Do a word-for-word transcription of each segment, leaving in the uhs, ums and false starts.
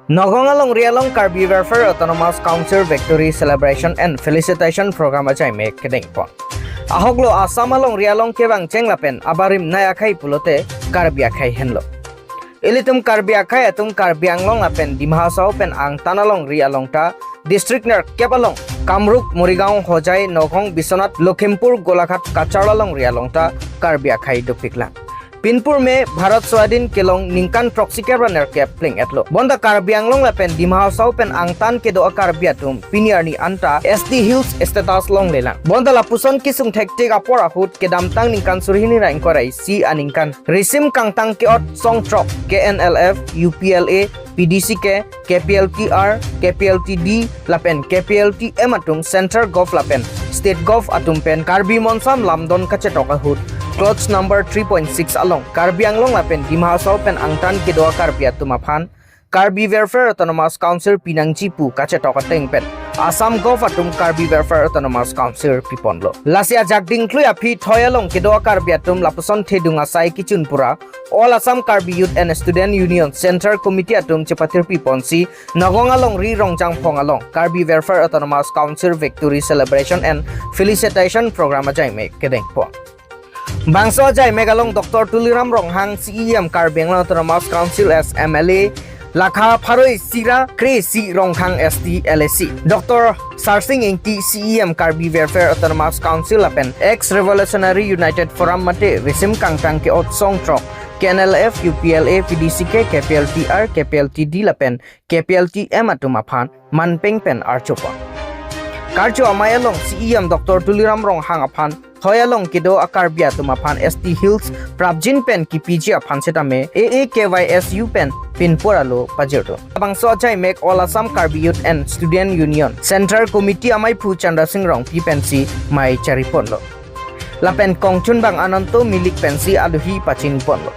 Nagaon alongri along Karbi Welfare Autonomous Council Victory Celebration and Felicitation Program ajaimek kedengpon. Ahoklo Assam alongri along kevangcheng lapen abarim nai akhei pulote Karbi akhei henlo. Ilitum Karbi akhei atum Karbi Anglong lapen Dima Hasao pen angtan alongri along ta district nerkep along Kamrup, Morigaon, Hojai, Nagaon, Biswanath, Lakhimpur, Golaghat, Cachar alongri along ta Karbi akhei dopiklang. Pinpur me Bharat Swadhin kelong ningkan throksi kep ra nerkep pleng-etlo. Bonta Karbi Anglong lapen Dima Hasao pen angtan kedo a-Karbi atum pini arni anta S T Hills status longlelang. Bonta lapuson kesung thektik apor ahut kedamtang ningkan suri hini ra ingkoi ra isi aningkan risim kangtang ke-ot song throk K N L F, U P L A, P D C K, K P L T R, K P L T D lapen K P L T M atum Central Gov lapen State Gov atum pen Karbi Monsam lamdon kachetok ahut clause number three point six along Karbi Anglong lapen Dima Hasao pen angtan kedo a-Karbi atum aphan Karbi Welfare Autonomous Council pinangji pu kachetok ateng pen Assam Gov atum Karbi Welfare Autonomous Council piponlo. Lasi ajak dingklui aphi thoi along kedo a-Karbi atum lapuson thedung asai kechun pura All Assam Karbi Youth and Student Union Central Committee atum chepathirpi ponsi Nagaon alongri Rongjangphong along Karbi Welfare Autonomous Council Victory Celebration and Felicitation Program ajaimek kedengpon. Bangso ajaimek along Doctor Tuliram Ronghang, C E M Karbi Anglong Autonomous Council as M L A, lakha pharo isi ra kre-isi Ronghang S T L A C, Doctor Sarsing Ingti, C E M Karbi Welfare Autonomous Council lapen Ex Revolutionary United Forum mate risim kangtang ke-ot song throk K N L F, U P L A, P D C K, K P L T R, K P L T D lapen K P L T M atum aphan manpeng pen archopon. Karcho amei along C E M Doctor Tuliram Ronghang aphan thoi along kedo a-Karbi atum aphan S T Hills prapjin pen kipiji aphan setame A A K Y S U pen pinpur alo pajirdo. Bangso ajaimek All Assam Karbi Youth and Student Union Central Committee ameiphu Chandra Sing Rongpi pensi mei chariponlo. Lapen kongchunbang Ananto Milik pensi aluhi pachinponlo.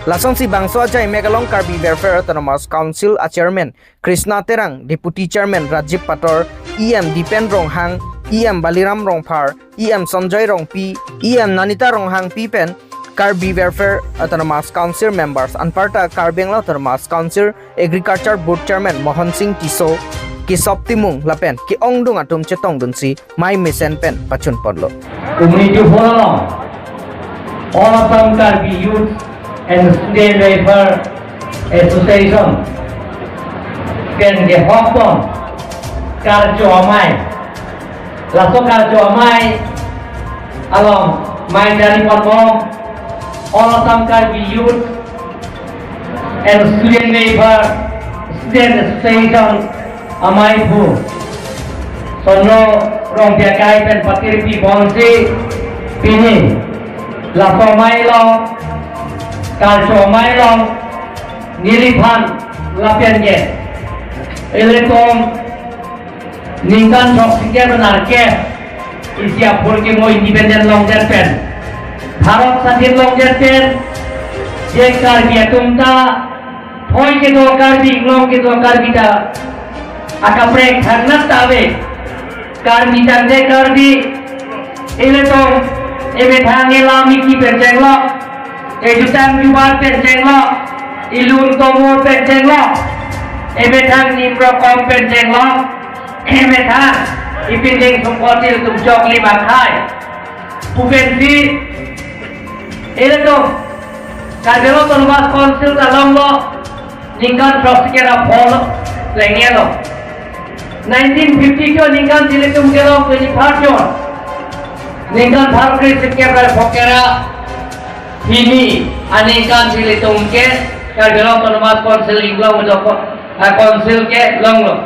Lasonsi bangso ajaimek along Karbi Welfare Autonomous Council a-Chairman Krishna Terang, Deputy Chairman Rajiv Pator, E M Dipen Ronghang, E M Baliram Rongphar, E M Sanjoy Rongpi, E M Nanita Ronghangpi pen Karbi Welfare Autonomous Council members anparta Karbi Anglong Autonomous Council Agriculture Board Chairman Mohan Singh Tisso, Kesop Timung lapen ke-ongdung atum chetongdunsi mei mesen pen pachunponlo. Community Hall along All Assam Karbi Youth and Student Welfare Association pen kehokpon karcho amei, laso karcho amei along mei chariponbom All Assam Karbi Youth and Student Welfare Student Association ameiphu Sonro Rongpi akai pen pathirpi ponsi pini laso amei along, karcho amei along neliphan lapen ke ilitum ningkan throksi kep ra nerkep isi aphurkimo independent longdet pen, Bharat Swadhin longdet pen, je Karbi atum ta thoi kedo Karbi, inglong kedo Karbi ta akaprek thangnat ta ave. Karbi tangte Karbi, ilitum emethang elam eki pen chenglok, ejutang jubat pen chenglok, ilun tomor pen chenglok, emethang nimrokom pen chenglok, emethang ipindeng sumpot ilitum choklim akhei pu pensi ilitum Karbi Anglong Autonomous Council ta longlo ningkan throksi kep ra phongo, plenglo. Nineteen fifty-two aningkansi ilitum kelong twenty-third June. Ningkan pharo kre-isi kep ra phongo ra hini aningkansi ilitum ke Karbi Anglong Autonomous Council inglong do ko, a council ke longlo.